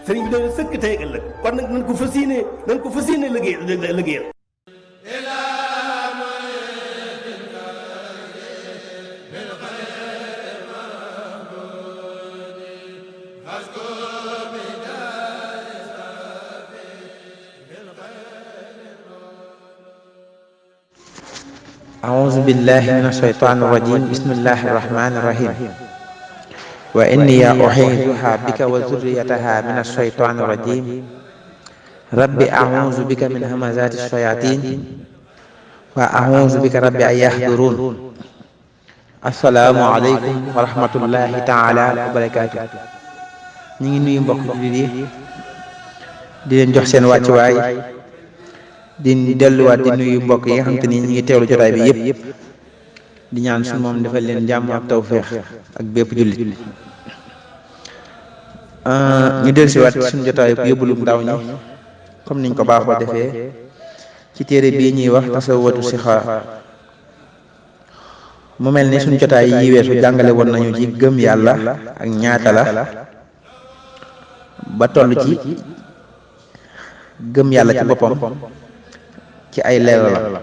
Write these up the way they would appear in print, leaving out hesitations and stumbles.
sëriñ bi dana sëkk tey ak ëllëg kon nag nañ ko fas yéene liggéeyal أعوذ بالله من الشيطان الرجيم بسم الله الرحمن الرحيم وإني أعيذها بك وذريتها من الشيطان الرجيم رب أعوذ بك من همزات الشياطين وأعوذ بك رب أن يحضرون السلام عليكم ورحمة الله تعالى وبركاته ñi ngi nuyu mbokk jullit yi di leen jox seen wàccuwaay di delluwaat di nuyu mbokk yi nga xam te ni ñi ngi teewlu jotaay bi yëpp di ñaan suñu moom defal leen jàmm ak tawféex ak bépp jullit ñu dellusiwaat suñu jotaay bu yóbbulu ndaw ñi comme niñ ko baaxoo defee ci téere bii ñuy wax tasawwatu sixaar mu mel ni suñu jotaay yi weesu jàngale woon nañu ci gëm yàlla ak ñaata la ba toll ci gëm yàlla ci boppam ci ay leeral la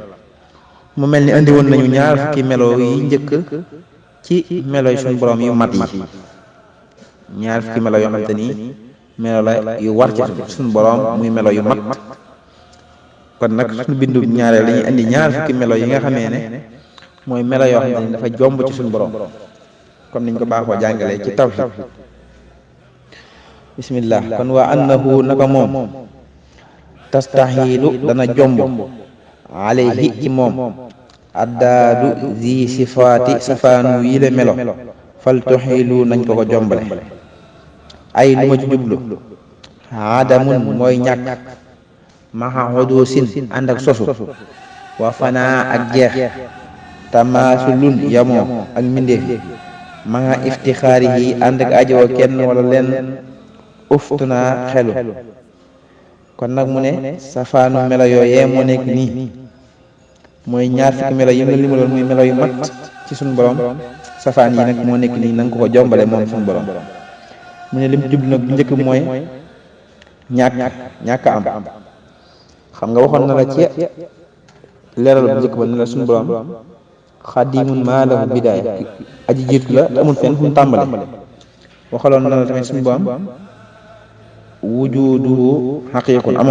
mu mel ni andi woon nañu ñaar fukki melo yi njëkk ci melo yi suñu borom yu mat yi ñaar fukki melo yoo xam te ni melo la yu war ci suñu borom muy melo yu mat kon nag suñu bindu ñaareel lañuy andi ñaar fukki melo yi nga xamee ne mooy melo yoo xam te ni dafa jomb ci suñu borom comme niñ ko baaxoo jàngalee ci tawhid bismillah kon waa annahu naka moom tastaxiilu dana jomb alayhi ci moom addaadu zi sifaati safaanu yi le melo fal tuxiilu nañ ko jombale ay lu ma ci jublu aadamun mooy ñàkk maxa xudusin ànd ak sosu wa fanaa ak jeex tamaasulun yamoo ak mbindeef maxa iftixaari yi ànd ak ajowoo kenn wala leen uftunaa xelu kon nag mu ne safaanu melo yooyee moo nekk nii mooy ñaar fukki melo yi mu la limaloon muy melo yu mat ci suñu borom safaan yi nag moo nekk nii na nga ko jombale moom suñu borom mu ne lim jublu nag bu njëkk mooy ñàkk am xam nga waxoon na la ci leeral bu njëkk ba ne la suñu borom xadimun maa lahu bidaaya aji jiitu la amul fenn fu mu tàmbale waxaloon na la tamit suñu borom wujuduhu xaqiiqun am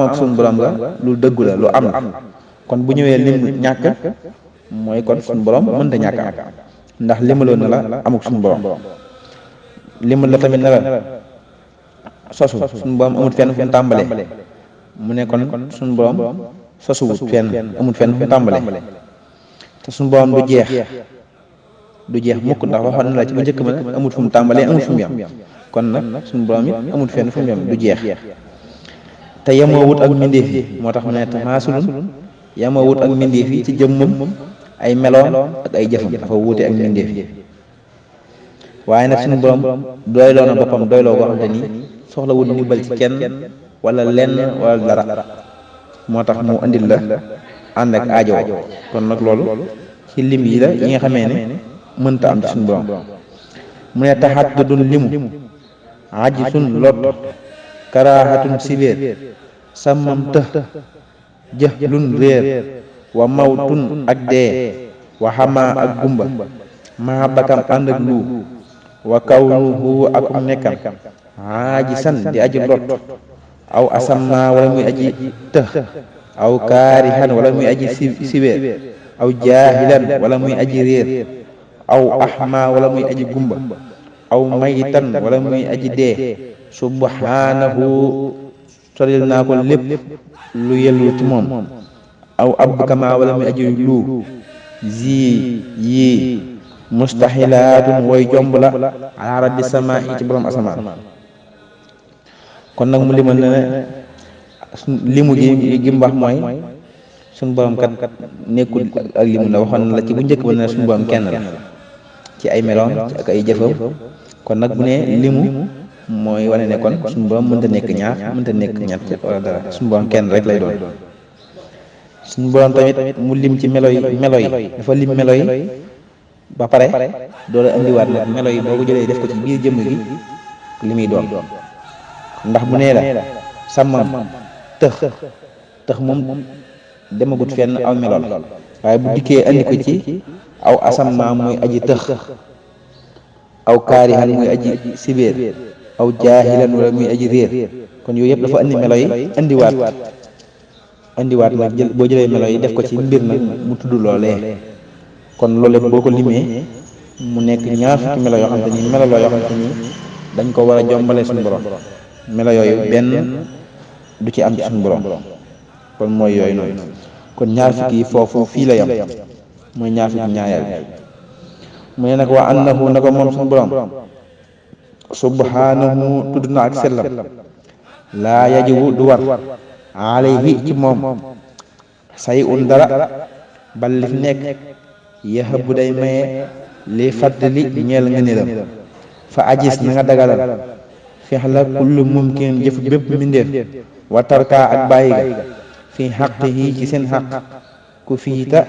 ak suñu borom nga lu dëggu la lu am na kon bu ñëwee lim ñàkk mooy kon suñu borom mënta ñàkk am ndax limaloon na la amuk suñu borom limal la tamit na la sosu suñu borom amul fenn fu mu tàmbalee mu ne kon suñu borom sosuwut fenn amul fenn fu mu tàmbalee te suñu borom du jeex mukk ndax waxoon na la ci bu njëkk ma amul fu mu tàmbalee amul fu mu yam kon nag suñu borom it amul fenn fu mu yam du jeex te yemoo wut ak mbindeef yi moo tax mu ne tamaasulun yemoo wut ak mbindeef yi ci jëmmam ay meloom ak ay jëfam dafa wuute ak mbindeef yi waaye nag suñu borom doyloo na boppam doyloo goo xamante ni soxla wut ndimbal ci kenn wala lenn wala dara moo tax mu andil la ànd ak aajo kon nag loolu ci lim yi la yi nga xamee ne mënta am ci suñu borom mu ne taxaddudun limu ajisun lot karaahatun sibéer sàmmam të jëhlun réer wa mawtun ak dee wa xamaa ak gumba maa bakam ànd ak luu wa kawnuhu akum nekkam ajisan di aji lot aw asamma wala muy aji të aw kaarihan wala muy aji sibéer aw jaahilan wala muy aji réer aw ahma wala muy aji gumba aw mayitan wala muy aji dee subhanahu soril naa ko lépp lu yellu ci moom aw abkama wala muy aji lu yii mustaxilaatun woy jomb la ala rabbi sama i ci borom asamaan kon nag mu limal ne limu gi mu wax mooy suñu borom kat nekkul ak limu la waxoon na la ci bu njëkk ba ne suñu borom kenn la ci ay meloom ak ay jëfam kon nag bu ne limu mooy wane ne kon suñu borom mënta nekk ñaar mënta nekk ñett wala dara suñu borom kenn rek lay doon suñu borom tamit mu lim ci melo yi dafa lim melo yi ba pare doo la indiwaat nag melo yi boo ko jëlee def ko ci biir jëmm gi li muy doon ndax bu nee la sàmmam tëx moom demagut fenn aw melool waaye bu dikkee andi ko ci aw asamma muy aji tëx aw kaarihan muy aji sibéer aw jaahilan wala muy aji réer kon yooyu yëpp dafa andi melo yi andiwaat nag boo jëlee melo yi def ko ci mbir nag mu tudd loolee kon loolu lépp boo ko limee mu nekk ñaar fukki melo yoo xam te ni melo la yoo xam te ni dañ ko war a jombale suñu borom melo yooyu benn du ci am ci suñu borom kon mooy yooyu noonu kon ñaar fukki yi foofu fii la yam mooy ñaar fukki ñaareel mu ne nag wa annahu na ko moom suñu borom subhanahu tudd na ak sellam laa yajibu du war alayhi ci moom say un dara bal li fi nekk yahabu day maye li fàttali ñeel nga nilam fa ajis na nga dagalal fexla kullu mumkin jëf bépp mbindeef wa tarka ak bàyyi ga fi xaqihi ci seen xaq ku fiita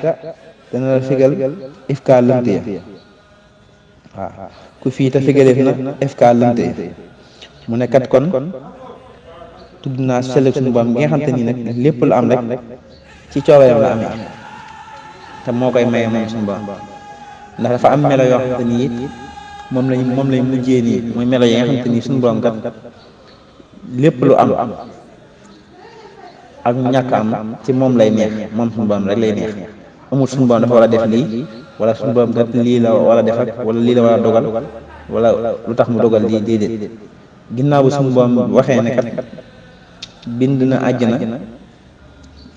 dana la fegal ifka lëmte ya waaw ku fiita fegaleef na ifka lëmte ya mu ne kat kon tudd naa selek suñu borom gi nga xam te nii nag lépp lu am rek ci coobareem la amee te moo koy maye moom suñu borom ndax dafa am melo yoo xam te nii it moom lañ mujjee nii mooy melo yi nga xam te nii suñu borom kat lépp lu am ak ñàkk am ci moom lay neex moom suñu borom rek lay neex amul suñu borom dafa war a def lii wala suñu borom kat lii la war a def ak wala lii la war a dogal wala lu tax mu dogal lii déedéet ginnaaw bu suñu borom waxee ne kat bind na àjjana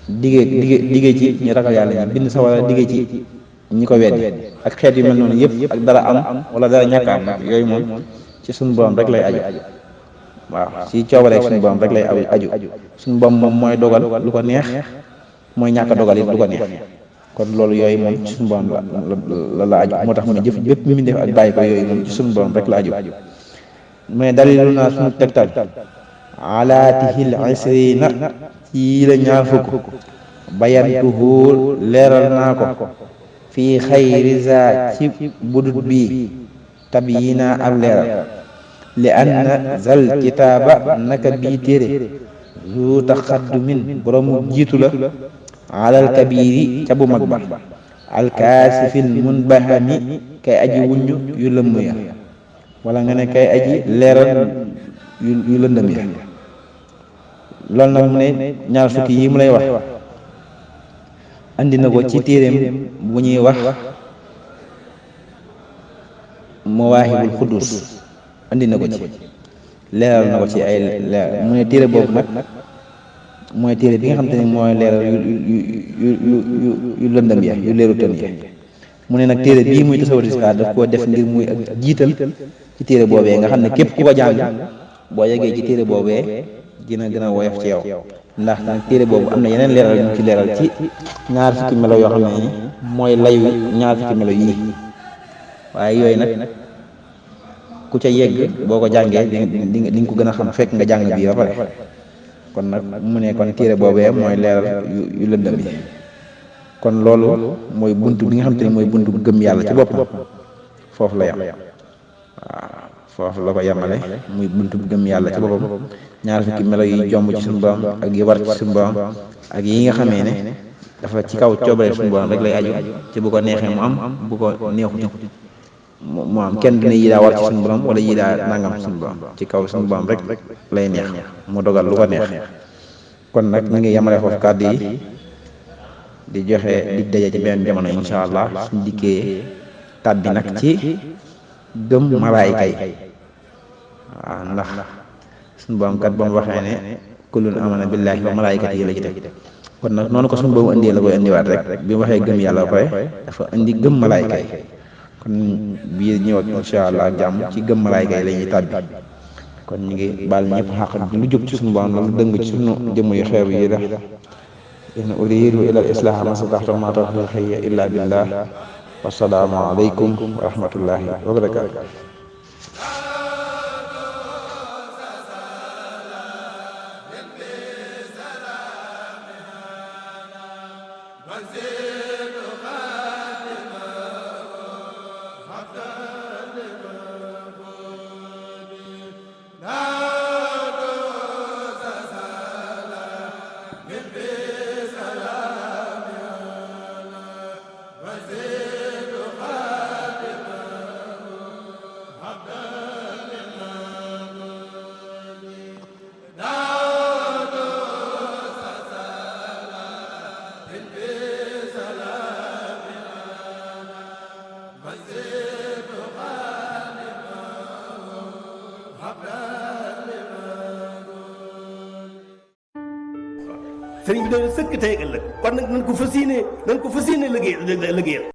digee ci ñu ragal yàlla ñi bind sa wala digee ci ñi ko weddi ak xeet yu mel noonu yëpp ak dara am wala dara ñàkk am nag yooyu moom ci suñu borom rek lay aju waaw ci coobareeg suñu borom rek lay aju suñu borom moom mooy dogal lu ko neex mooy ñàkk a dogal it lu ko neex kon loolu yooyu moom ci suñu borom la aju moo tax mu ne jëf bépp mi def ak bàyyi ko yooyu moom ci suñu borom rek la aju mais dalilu naa suñu tegtal alaatihil isrina ci la ñaar fukk bayantuhu leeral naa ko fii xayri za ci budut bii tabyina ab leeral li anna zal kitaaba naka bii téere zu taxaddumin boroomu jiitu la alal kabiri ca bu mag ba alkaasifil munbahami kay aji wuññu yu lëmm ya wala nga ne kay aji leeral yu lëndëm ya loolu nag mu ne ñaar fukki yi mu lay wax andi na ko ci téeréem bu ñuy wax mawaahibul xuddus andi na ko ci leeral na ko ci ay leer mu ne téere boobu nag mooy téere bi nga xam te ne mooy leeral yu lëndëm ya yu leeru tën ya mu ne nag téere bii muy tasawur iskaar daf koo def ngir muy ak jiital ci téere boobee nga xam ne képp ku ko jàng boo yeggee ci téere boobee dina gën a woyof ci yow ndax nag téere boobu am na yeneen leeral ñu ci leeral ci ñaar fukki melo yoo xam ne mooy layu ñaar fukki melo yii waaye yooyu nag ku ca yegg boo ko jàngee di nga ko gën a xam fekk nga jàng bii ba pare kon nag mu ne kon téere boobee mooy leeral yu lëndëm yi kon loolu mooy buntu bi nga xam te ne mooy buntu gëm yàlla ci boppam foofu la yam waaw foofu la ko yemale muy buntu gëm yàlla ci boppam ñaar fukki melo yi jomb ci suñu borom ak yi war ci suñu borom ak yi nga xamee ne dafa ci kaw coobare suñu borom rek lay aju ci bu ko neexee mu am bu ko neexut mu am kenn dina yi daa war ci suñu borom wala yi daa nangam suñu borom ci kaw suñu borom rek lay neex mu dogal lu ko neex kon nag ñu ngi yemale foofu kàddu yi di joxe dig daje ci benn jamono insha allah suñ dikkee tàbbi nag ci gëm malaayika yi waaw ndax suñu borom kat ba mu waxee ne kullun amana billahi wa malaayikati yi la ci teg kon nag noonu ko suñu borom indee la koy indiwaat rek bi mu waxee gëm yàlla ba pare dafa indi gëm malaayika yi kon bii ñëw ak insha allah jàmm ci gëm malaayika yi la ñuy tàbbi kon ñu ngi baal ñëpp xàq lu jub ci suñu borom la lu dëng ci suñu jëmm yu xeew yi la in uridu ila al islaha ma stata'tu ma tawfiqi illa billah wassalaamu aleykum wa rahmatullahi wa barakatuh Now sëriñ bi doon sëkk tey ëllëg kon nag nañ ko fas yéene liggéeyal